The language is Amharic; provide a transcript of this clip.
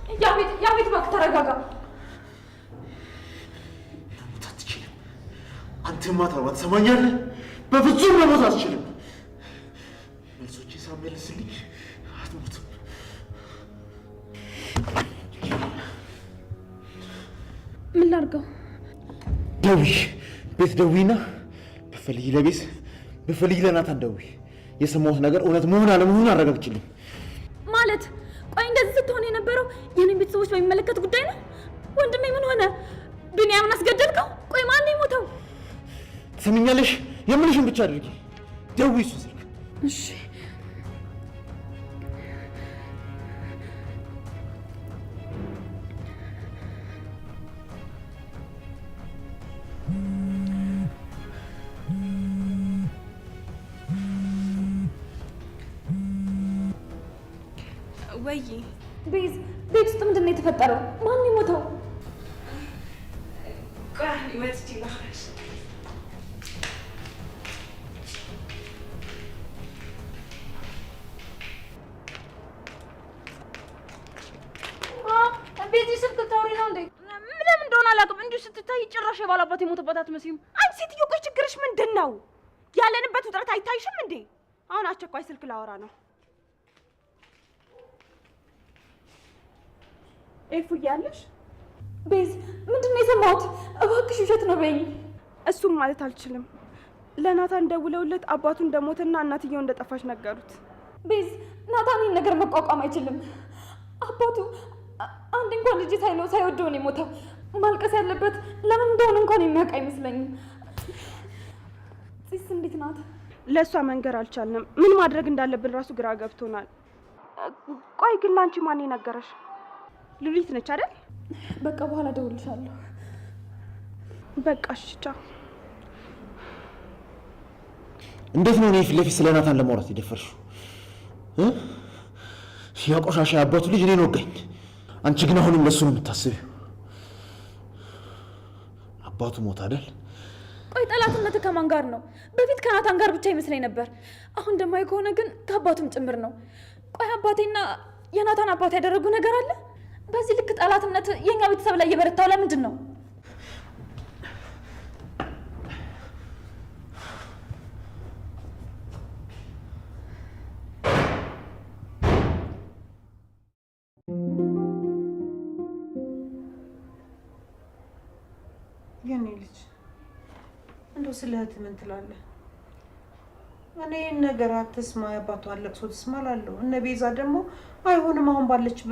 ያፌት፣ ያፌት እባክህ ተረጋጋ። መሞት አትችልም። አንተ ማታባ ትሰማኛለህ? በፍጹም መሞት አትችልም። መልሶቼ ሳመልስልኝ አትሞትም። ምን ላድርገው? ደውይ፣ ቤት ደውይና ብትፈልጊ ለቤት ብትፈልጊ ለናታን ደውይ። የሰማሁት ነገር እውነት መሆን አለመሆኑን አረጋግጭልኝ። ማለት ቆይ እንደዚህ ስትሆን የነበረው የኔን ቤተሰቦች በሚመለከት ጉዳይ ነው? ወንድሜ ምን ሆነ? ቢንያምን አስገደልከው? ቆይ ማን ነው የሞተው? ትሰሚኛለሽ? የምልሽን ብቻ አድርጊ። ደውይ እሱን ስልክ። እሺ። ወይ ቤዝ፣ ቤት ውስጥ ምንድን ነው የተፈጠረው? ማን ነው የሞተው? ቆይ አንዴ መጥቼ ላውራሽ። ቤዚ ስልክ ልታወሪ ነው እንዴ? ለምን እንደሆነ አላውቅም። እንዲሁ ስትታይ ጭራሽ የባላባት የሞተባት አትመስይም። አንቺ ሴትዮ ቆይ ችግርሽ ምንድን ነው? ያለንበት ውጥረት አይታይሽም እንዴ? አሁን አስቸኳይ ስልክ ላወራ ነው። ኤፉ እያለሽ ቤዝ፣ ምንድን ነው የሰማሁት? እባክሽ ውሸት ነው በይኝ። እሱም ማለት አልችልም። ለናታን ደውለውለት አባቱ እንደሞተና እናትየው እንደጠፋች ነገሩት። ቤዝ፣ ናታን ይህን ነገር መቋቋም አይችልም። አባቱ አንድ እንኳን ልጅ ሳይለው ሳይወደው ነው የሞተው። ማልቀስ ያለበት ለምን እንደሆነ እንኳን የሚያውቅ አይመስለኝም። ፂስ እንዴት ናት? ለእሷ መንገር አልቻልንም። ምን ማድረግ እንዳለብን ራሱ ግራ ገብቶናል። ቆይ ግን ለአንቺ ማን የነገረሽ? ሉሊት ነች አይደል? በቃ በኋላ እደውልልሻለሁ። በቃ እሺ፣ ቻው። እንዴት ነው እኔ ፊት ለፊት ስለ ናታን ለማውራት የደፈርሽው? እ? ያ ቆሻሻ የአባቱ ልጅ እኔን ወጋኝ። አንቺ ግን አሁንም ለሱ ነው የምታስቢው። አባቱ ሞት አይደል? ቆይ ጠላትነት ከማን ጋር ነው? በፊት ከናታን ጋር ብቻ ይመስለኝ ነበር። አሁን እንደማይ ከሆነ ግን ከአባቱም ጭምር ነው። ቆይ አባቴና የናታን አባት ያደረጉ ነገር አለ? በዚህ ልክ ጠላትነት የኛ ቤተሰብ ላይ የበረታው ለምንድን ነው? የኔ ልጅ እንደው ስለ እህት ምን ትላለህ? እኔ ይህን ነገር አትስማ፣ የአባቷን ለቅሶ ትስማ እላለሁ። እነ ቤዛ ደግሞ አይሆንም፣ አሁን ባለችበት